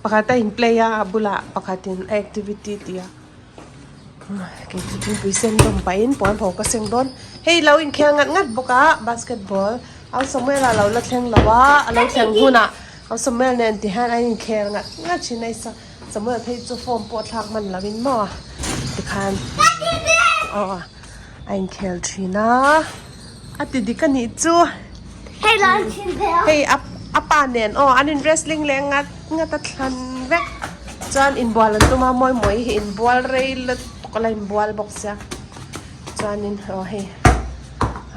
Pakhat a in play a a bulah pakhatin a activity ti a kei chu thingpui sen dawm pahin puan pho ka seng dawn hei lo inkhel ngat ngat bawk a basketball au Samuel a lo la thleng lo a a lo thleng hunah au Samuel nen ti hian an inkhel ngat ngat thin a Samuel phei chu form pawh thlak hman lo in maw tikhan aw a inkhel thin a a ti dik a nih chu hei a a pa nen aw an in wrestling leh ngat ngat a thlan vek chuan inbual an tum a mawi mawi hi inbual rei lutuk a la inbual bawk sia chuanin aw hei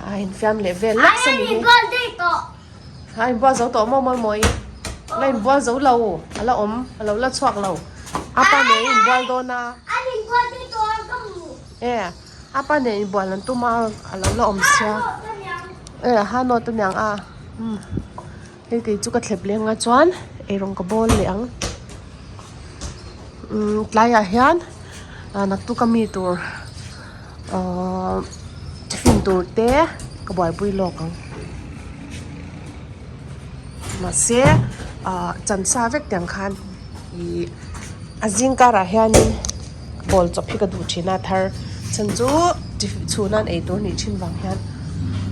a infiam leh vel lek a ni hi. A inbual zo tawh maw mawi mawi? La inbual zo lo, a la awm, a lo la chhuak lo. A pa nen inbual dawn a. E, a pa nen inbual an tum a, a lo la awm sia. E, ha nawt a niang a. Umm, hei kei chu ka thlep leng a chuan eirawng ka bawl leh ang. Umm, tlaiah hian naktuk ami tur Ahh tiffin tur te ka buaipui lawk ang mahse ahh chansa vek tiang khan ihh a zing karah hianin ball chawp hi ka duh thin a thar chhan chu tiffin chhun a eitur nih thin vang hian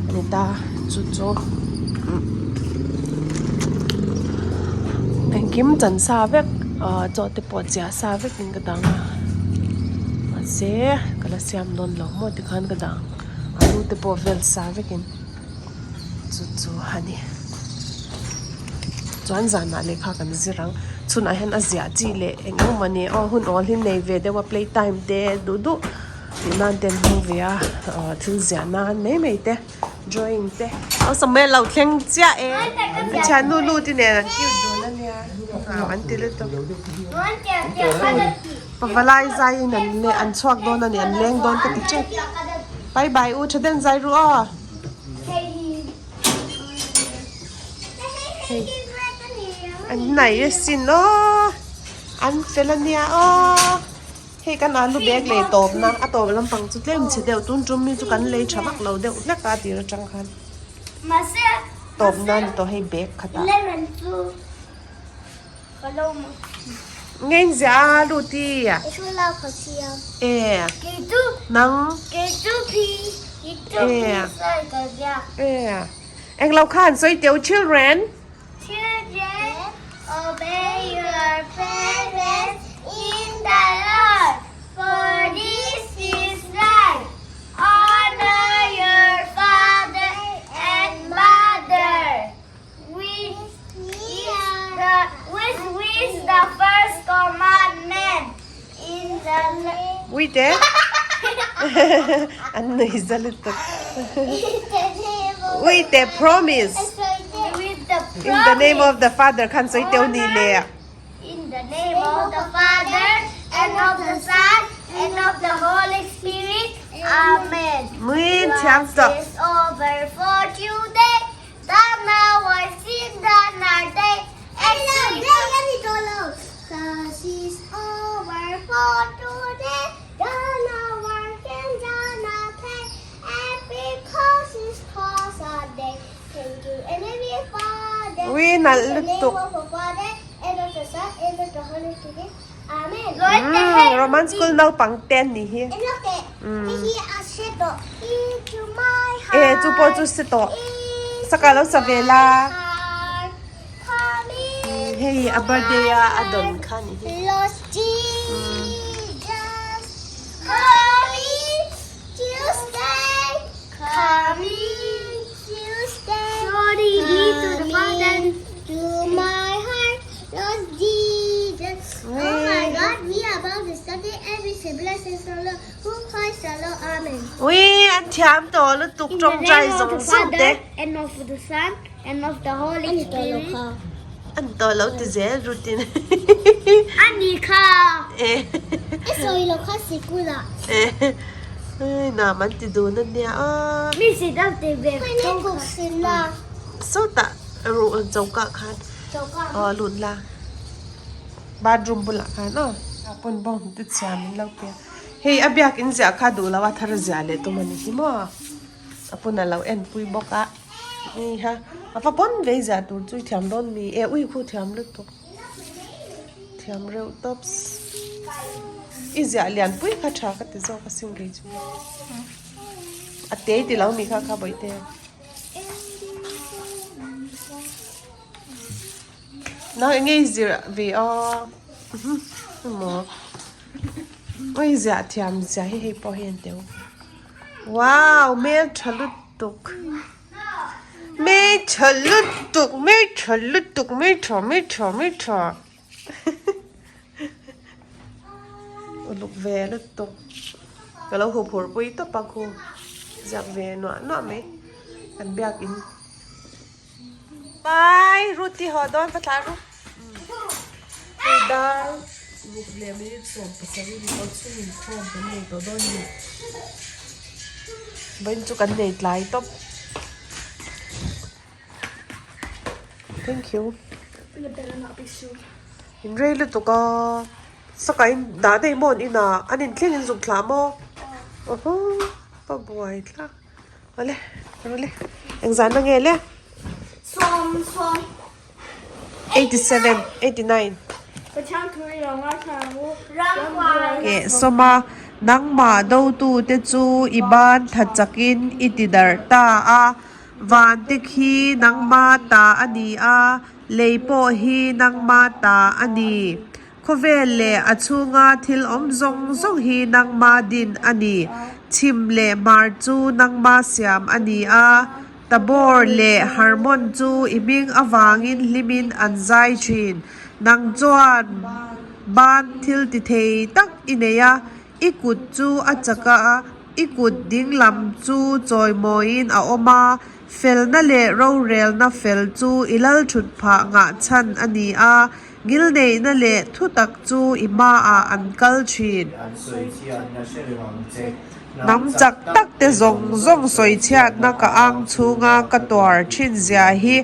a ni ta chu chu engkim chansa vek ahh chaw te pawh chiah sa vekin ka dang a mahse ka la siam dawn lo maw tikhan ka dang alu te pawh vel sa vekin chu chu a ni chuan zanah lehkha kan zir ang chhunah hian a ziah chi leh eng eng emaw ni aw hun awl hi nei ve deuh a play time te duh duh tih nan te an hmang ve a ah thil ziah nan mai mai te drawing te aw Samuel lo thleng chiah e a thiannu nu te nen an cute dun a nia an ti lutuk. Pavalai zaiin an le an chhuak dawn a ni an leng dawn ka ti tep bye bye u tha den zai ru aw hei an hnai asin aw an fel a nia aw hei kan alu bag lei tawp na a tawp lampang chu tlem chhe deuh tun tum mi chu kan lei tha vak lo deuh hlek a tir atang khan tawp na ni tawh hei bag khatah. Ngei zia lu ti a. E. Nang. E. E. Eng lo khan sawi teu children. Children, obey your parents in the Lord, for this is right. Honor your father and mother. Which is the which is the first commandment in the Uite an nui za lutuk Uite promise in the name of the father khan sawi teuh ni le In the name of the Father and of the Son and of the Holy Spirit Amen Muin thiam tawh Is over for today Ui nalh lutuk. Umm Roman school naupang te an nih hi. E chu pawh chu se tawh saka lo sa ve la hei a birthday a a dawn kha a nih hi. Ui an thiam tawh lutuk tawngtai zawng zawng te. An tawh lo ti zel rutin. Nam an ti dun a nia aw. Sawtah ruh choka khan aw lut la. Bathroom bulah khan aw a pawn bawng hnute chhia min lo pe a hei a biakin ziah kha duh lo a thar ziah leh tum a ni hi maw a pawn a lo en pui bawk a ni ha a va pawn vei ziah tur chu i thiam dawn mi e ui khu thiam lutuk. Thiam reuh tawps. I ziah lian pui kha tha ka ti zawk asin kei chu. A te ti lo mi kha kha bawihte. Nau eng nge i zir ve a emaw oi ziah thiam zia hi hei pawh hi an teu. Wow hmel tha lutuk. Hmeltha lutuk hmeltha lutuk hmeltha hmeltha hmeltha uluk ve lutuk ka lo hup hur pui tawp a khu ziak ve nuah nuah mai kan biakin bye Ruth i haw dawn va thlah ru hei dar ruk leh minute 17 ni tawh chhungin khawm kan nei tawh dawn a ni. Vawiin chu kan nei tlai tawp. Thank you. In rei lutuk a saka in dah daih maw an inah an inthleng in zuk thlah maw awhaw ka buai thlak awle awle engzah na nge le. 87 89 Keh sawma nangmah dotute chu i ban tha chakin i ti darh ta a, vante khi nangmah ta a ni a, lei pawh hi nangmah ta a ni. Khawvel leh a chhunga thil awm zawng zawng hi nangmah din a ni. Chhim leh hmar chu nangmah siam a ni a, Tabor leh Hermon chu i hming avangin hlimin an zai thin. Nang chuan ban thil ti thei tak i nei a, i kut chu a chak a, i kut dinglam chu chawimawiin a awm a, felna leh rorelna fel chu i lal thut phah ngah chhan a ni a, ngilneihna leh thutak chu i hmaah an kal thin. Hnam chak tak te zawng zawng sawichhiatna ka ang chhunga ka tuar thin zia hi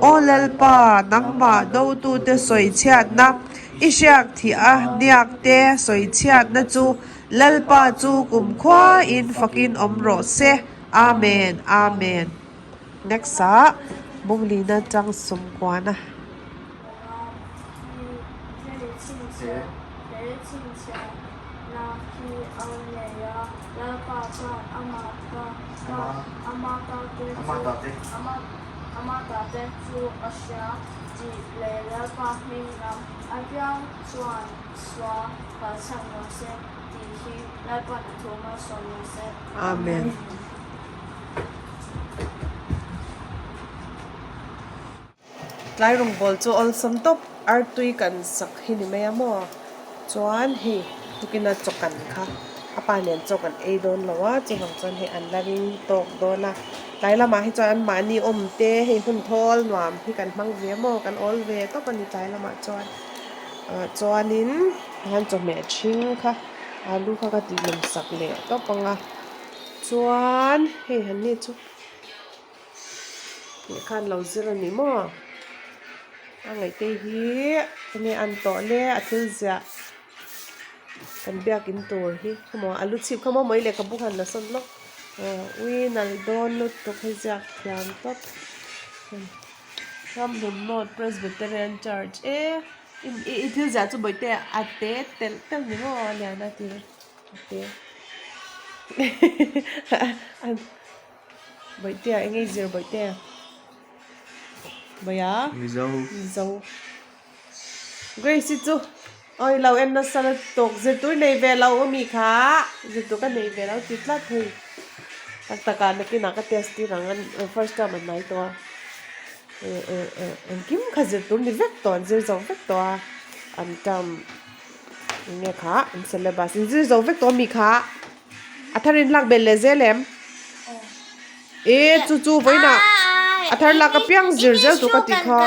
Aw Lalpa, nangmah dotute sawichhiatna, i hriak thih a hniak te sawichhiatna chu Lalpa chu kumkhuain fakin awm rawh se. Amen, Amen. Next ah Bunglina chang sawmkuana. Amen. Tlai rawngbawl chu awlsam tawp artui kan sak hi ni mai a maw chuan hei tukina chaw kan kha a pa nen chaw kan ei dawn lo a chuvang chuan hei an la ring tawk dawn a tlai lamah hi chuan anmahni awm te hei hun thawl nuam hi kan hmang ve a maw kan awl ve tawp a ni tlai lamah chuan ah chuanin tikhan chawhmeh ṭhing kha alu kha ka tih lum sak leh tawp ang a chuan hei han ni chu. Tih khan lo zir a ni maw? A ngaihte hi enge an tawh le a thil ziah kan biakin tur hi khawmaw a lu chhip kha maw mai lehkhabu khan la sawn lawk aw ui nalh dawn lutuk hi ziak thiam tawp Ramhlun North Presbyterian Church e i thil ziah chu bawihte a te telh telh ni maw a lian a ti a te Bawihtea eng nge zir bawihtea? Bawia? Mizo. Mizo. Grace i chu oi lo en nasa la tawk zirtur nei ve lo awmi kha zirtur ka nei ve lo ti tlat hei tak takah nakinah ka test tir ang a first term an nai tawh a engkim kha zirtur ni vek tawh an zir zo vek tawh a an term eng nge kha an syllabus an zir zo vek tawh ami kha. A thar in lak belh leh zel em? E chu chu vawiinah a thar lak apiang zir zel tur ka tih kha.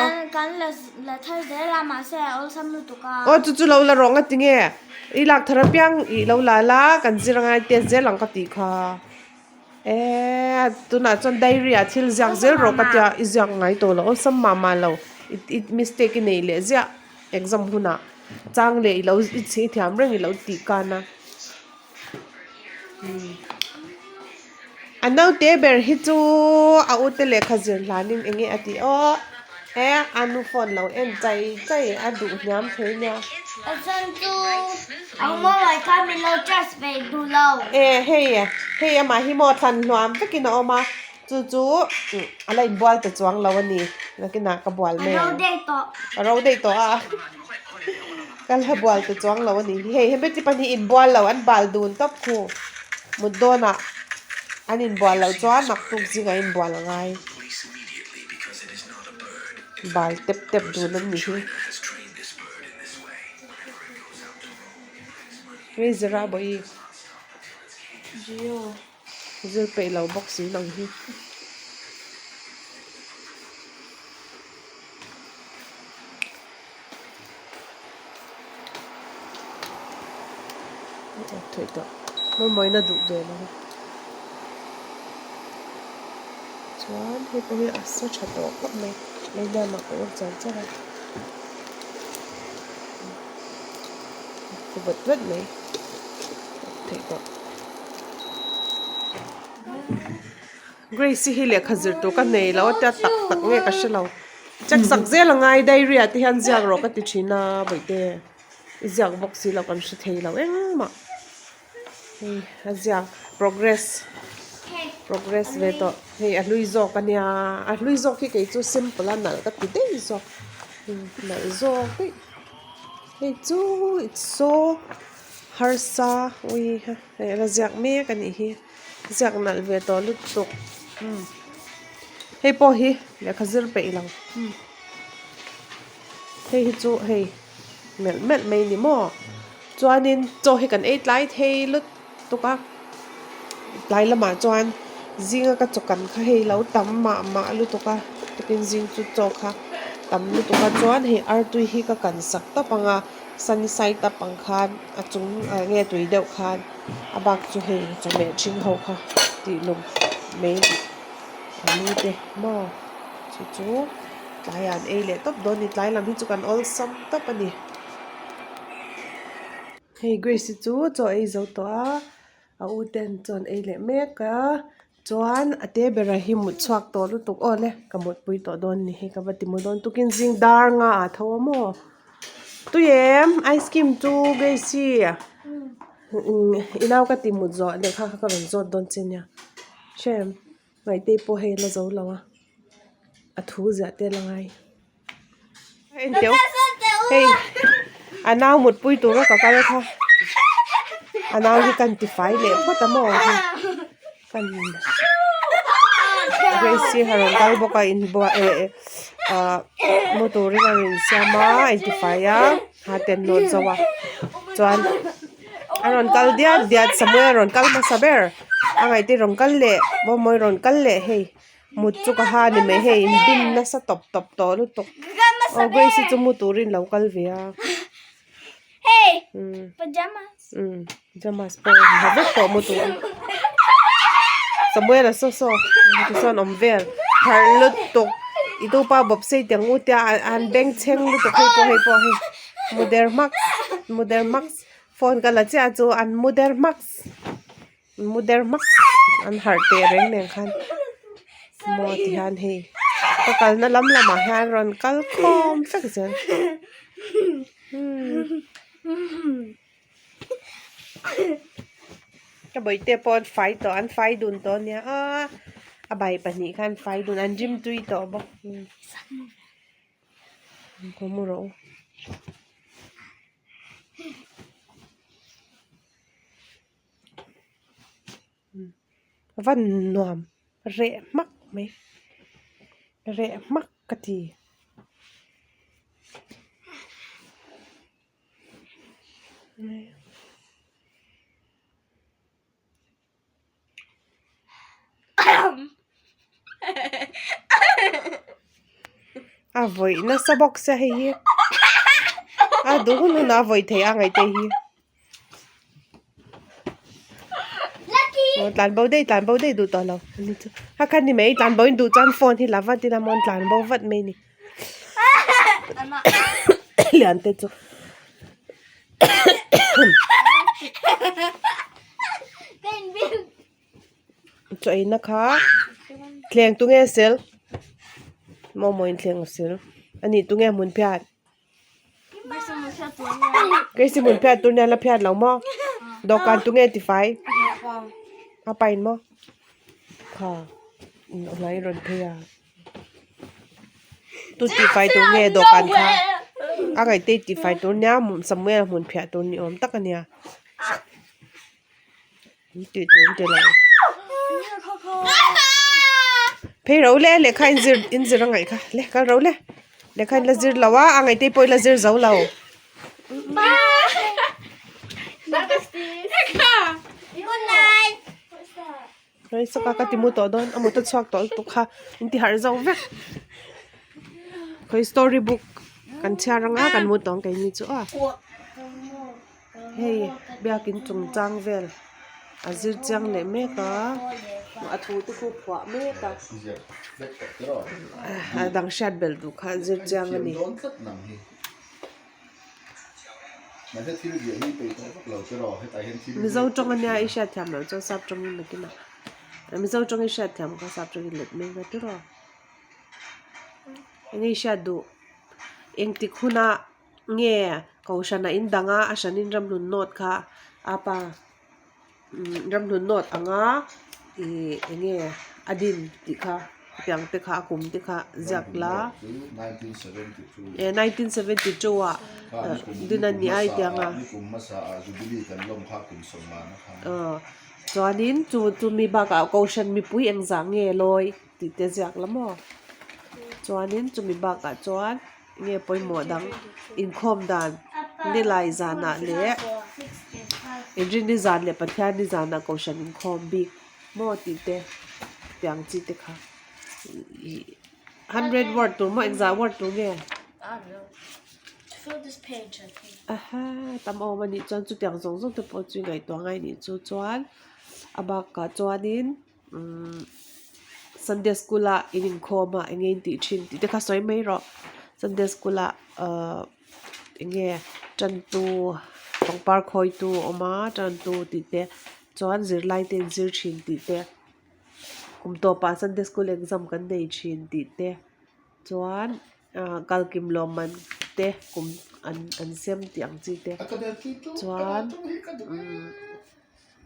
Aw chu chu lo la rawh nga ti nge i lak thar apiang i lo la la kan zir angai test zel ang ka tih kha. E tunah chuan diary ah thil ziak zel rawh ka tia i ziak ngai tawh lo awlsam mah mah lo i mistake i neih leh ziah exam hunah chang leh i lo i thiam reng i lo tih kan a. A naute ber hi chu a ute lehkha zir hlanin eng nge a tih aw. He a nu phone lo en chai chai a duh hniam thei nia. A chhan chu ang mawi kha min lo trust ve duh lo. E hei hei amah hi maw thlan hluam vekin a awm a chu chu a la inbual ta chuang lo a ni nakinah ka bual mai ang. A ro daih tawh. A ro daih tawh a ka la bual ta chuang lo a ni hi hei hemi te pahnih inbual lo an bal dun tawp khu mut dawnah an inbual loh chuan naktuk zingah inbual a ngai. Bal tep tep dun an ni hi. Hei zira bawi zir peih lo bawk si nang hi. Theih tawh mawimawina duh ve lo a chuan hei pawh hi a sa tha tawh khawp mai lei lamah ka ur char char a a vat vat mai theih tawh Grace-i hi lehkha zir tur ka nei lo a tia tak tak nge ka hre lo check sak zel a ngai diary ah te hian ziak rawh ka ti thin a bawihte i ziak bawk si lo kan hre thei lo engmah hei a ziak progress progress ve tawh hei a hlui zawk a nia a hlui zawk hi kei chu simple a nalh ka ti daih zawk nalh zawk daih hei chu it's so harsa ui hei a la ziak mek a nih hi. Ziak nalh ve tawh lutuk umm hei pawh hi lehkha zir peih lo umm hei hi chu hei melh melh mai ni maw chuanin chaw hi kan ei tlai thei lutuk a tlai lamah chuan zinga ka chaw kan kha hei lo tam mah mah lutuk a tukin zing chu chaw kha tam lutuk a chuan hei artui hi ka kan sak tawp ang a sunny side up ang khan a chung ah nge tui deuh khan. A bak chu hei chawhmeh ṭhing ho kha tih lawm mai alu te maw chu chu tlaiah an ei leh tawp dawn a ni tlai lam hi chu kan awlsam tawp a ni hei Grace-i chu chaw ei zo tawh a a u ten chaw an ei leh mek a chuan a te bera hi mut chhuak tawh lutuk aw le ka mutpui tawh dawn a ni hei ka va ti mu dawn tukin zing dar nga ah tho a maw tui em ice cream chu Grace-i. I nau ka ti mut zawh lehkha kha ka rawn zawt dawn che nia hrem ngaihte pawh hei la zo lo a a thu ziah te la ngai hei a nau mutpui tura ka kal kha a nau hi kan ti fai leh phawt a maw kan Grace hi a rawn kal bawk a inbuah eh ah mu turin a rawn insiam a a intifai a. a ten nawt zo a chuan a rawn kal diat diat Samuel a rawn kal hmasa ber a ngaihtuah i rawn kal leh Mawmawii rawn kal leh hei mut chu ka ha ni mai hei in bin nasa tawp tawp tawh lutuk aw Grace-i chu mu turin lo kal ve a umm pajamas pawh ha vek tawh mu tur Samuel-a saw saw tichuan awm vel harh lutuk i tupa bawp sei teh ang u tia an bengchheng lutuk hei pawh hei pawh hei muder hmak muder hmak phone ka la chiah chu an muder hmak muder hmak an harh teh reng nen khan maw ti hian hei ka kalna lam lamah hian rawn kal khawm vek zel Ka bawihte pawh an fai tawh an fai dun tawh ania aaa a bai pahnih kha an fai dun an rim tui tawh bawk khaw mu rawh u. A van nuam reh hmak mai reh hmak ka ti. A vawih nasa bawk sia hei hi a duh hun hunah a vawih theih a ngaihte hi aw tlan bo daih tlan bo daih duh tawh lo a khan ni mai tlan bo in duh chuan phone hi la vat ila maw tlan bo vat mai a ni. Lian te chu chaw eina kha thleng tu nge sel. Momo in thleng a sil. Ani tunge hmun phiat? Grace hmun phiat tur nia la phiat lo maw? Dawhkan tunge tifai? A pa in maw? Kha hnai rawn phei a. Tu tifai tur nge dawhkan kha? A ngaihte tifai tur nia Samuel hmun phiah tur ni awm tak a nia. Tih tur an ti lo. Phei ro le lehkha in zir in zir a ngaih kha le kal ro le lehkha in la zir lo a a ngaihte pawh i la zir zo lo. Rei sawk a ka ti mu tawh dawn a mut a chhuak tawh lutuk kha in ti harh zo vek. Khawi story book kan chhiar anga kan mu tawh ang keini chu aw. Hei biakin chungchang vel a zir chiang leh mek a a thu te khu phuah mek a a dang hriat belh duh kha a zir chiang a ni. Mizo tawng ania i hriat thiam loh chuan sap tawngin nakinah Mizo tawng i hriat thiam kha sap tawngin let mek a tiraw enge i hriat duh engtik hunah. Nge kohhran a in dang a a hranin ramhlun nawt kha a pa ramhlun nawt anga ih eng nge a din tih kha tiang te kha a kum te kha ziak la e 1972 ah din a ni a i tiang a aw chuanin chu chumi bakah kohhran mipui engzah nge lawi tih te ziak la maw chuanin chumi bakah chuan. Nge pawimawh dang inkhawm dan nilai zanah leh inrinni zan leh Pathianni zanah kohhran inkhawm bik maw tih te tiang chi te kha ih hundred word tur maw engzah word tur nge aha tam awm anih chuan chutiang zawng zawng te pawh chu i ngaihtuah ngai anih chu chuan a bakah chuanin. Umm Sunday school a in inkhawm a eng nge in tih thin tih te kha sawi mai rawh Sunday school ah ahh eng nge tantu pangpar khawi tu a awm a tantu tih te chuan zirlai te an zir thin tih te kum tawpah Sunday school exam kan nei thin tih te chuan ahh kalkim lawmman te kum an an sem tih ang chi te chuan umm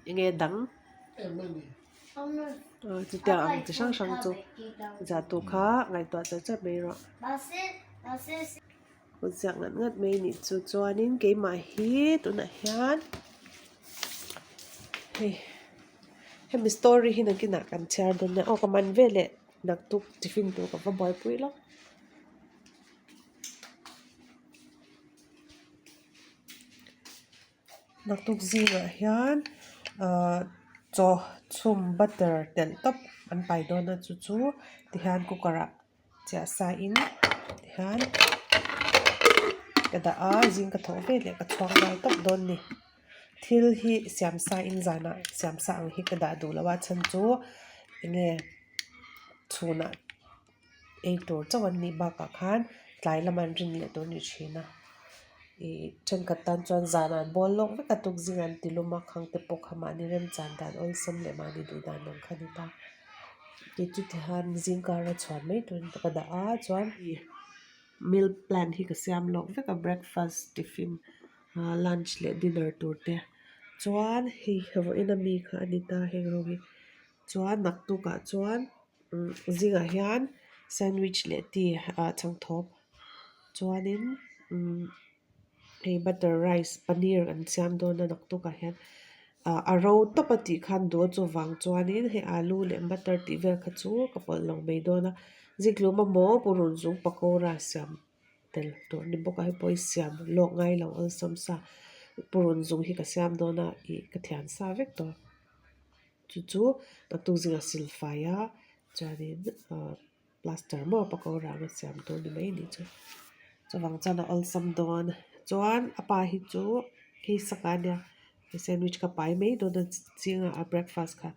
eng nge dang. Chutiang ang chi hrang hrang chu zah tur kha ngaihtuah char char mai rawh. Kut ziak ngat ngat mai anih chu chuanin keimah hi tunah hian hei hemi story hi nakinah kan chhiar dawn nia aw ka man veleh naktuk tiffin tur ka va buaipui lawk. Naktuk zingah hian ahh chaw chhum butter telh tawp an pai dawn a chu chu tihian cooker ah chiah sa in tihian ka dah a zing ka thawh veleh ka chhuak nghal tawp dawn a ni thil hi siam sa in zanah siam sa ang hi ka dah duh lo a chhan chu enge chhunah. Ei tur chauh an nih bakah khan tlai lama an rin leh tur a ni thin a ih thenkhat tan chuan zanah an bawl lawk vek a tuk zingah an ti lum a khang te pawh kha mahni remchan dan awlsam leh mahni duh dan ang kha a ni ta tih chu tihian zingkar a chhuan mai turin ka dah a chuan ih meal plan hi ka siam lawk vek a breakfast tiffin ah lunch leh dinner tur te chuan hei vawiin ami kha a ni ta heng rawng hi chuan naktukah chuan. Zingah hian sandwich leh tea ah chhangthawp chuanin umm hei butter rice paneer an siam dawn a naktukah hian ah a ro tawp a tih khan duh a chuvang chuanin hei alu leh butter tih vel kha chu ka pawlh lo mai dawn a zikhlum emaw purun zung pakora siam tel tur a ni bawk a hei pawh hi siam lawk ngai lo awlsam sa purun zung hi ka siam dawn a ih ka thian sa vek tawh. Chu chu naktuk zingah silfai a chuanin ahh plaster maw pakora anga siam tur ni mai anih chu chuvang chuan a awlsam dawn chuan a pa hi chu hei saka ania sandwich kha pai mai dawn a zingah a breakfast kha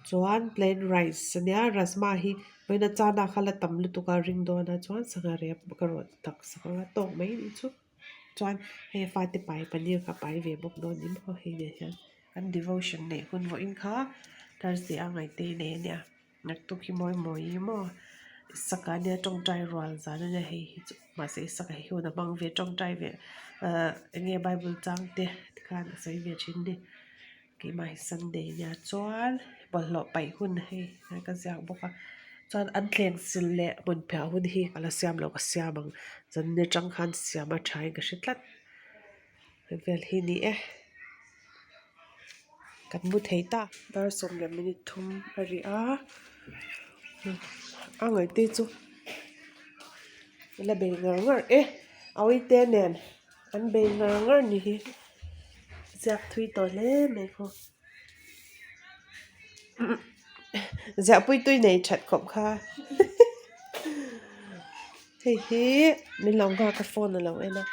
chuan plain rice ania rajma hi vawiin a chana kha la tam lutuk a ring dawn a chuan sangha rep ka rawt tak sak anga tawk mai anih chu. Chuan hei fate pai paneer kha pai ve bawk dawn ni maw hei nen hian kan devotion neih hun vawiin kha Thursday a ngaihte hi nei a nia naktuk hi mawi mawi maw. Isaka nia tawngtai rual zan a nia hei hi chu mahse Isaka hi hun a hmang ve tawngtai ve ahh eng nge bible chang te tikhan a sawi ve thin a ni keimah hi sunday nia chuan bawlhhlawh paih hun hei hnai ka ziak bawk a chuan an thleng sil leh hmun phiah hun hi ka la siam lo ka siam ang zan ni atang khan siam a tha in ka hre tlat hei vel hi a ni e. Kan mu thei ta. Dar 10 minute thum a ri a a ngaihte chu la bei ngar ngar e a uite nen an bei ngar ngar ni hi ziak thui tawh hle mai khaw ziah pui tui nei that khawp kha hei hi min lo nghak a phone a lo en a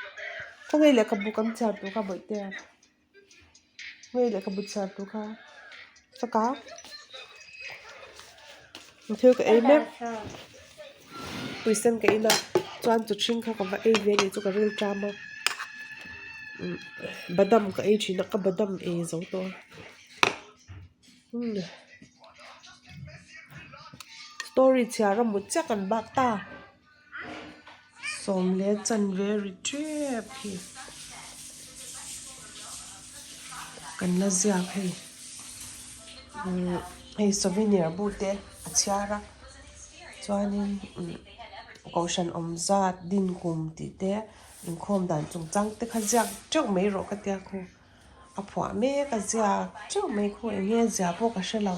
khawnge lehkhabu kan chhiar tur kha bawihte a. Hei lehkhabu chhiar tur kha saka thil ka ei mek puisen ka in a chuan chu hring kha ka va ei ve a nih chu ka ril ṭam a umm badam ka ei ṭhin a ka badam ei zo tawh a umm story chhiar a mut chiah kan bak ta. Sawm leh chanve ri tep hi kan la ziak hei umm hei souvenir bu te a chhiar a chuanin umm kohhran awm zat din kum tih te inkhawm dan chung chang te kha ziak teuh mai rawh ka tia khu a phuah mek a ziak teuh mai khu eng nge a ziah pawh ka hre lo.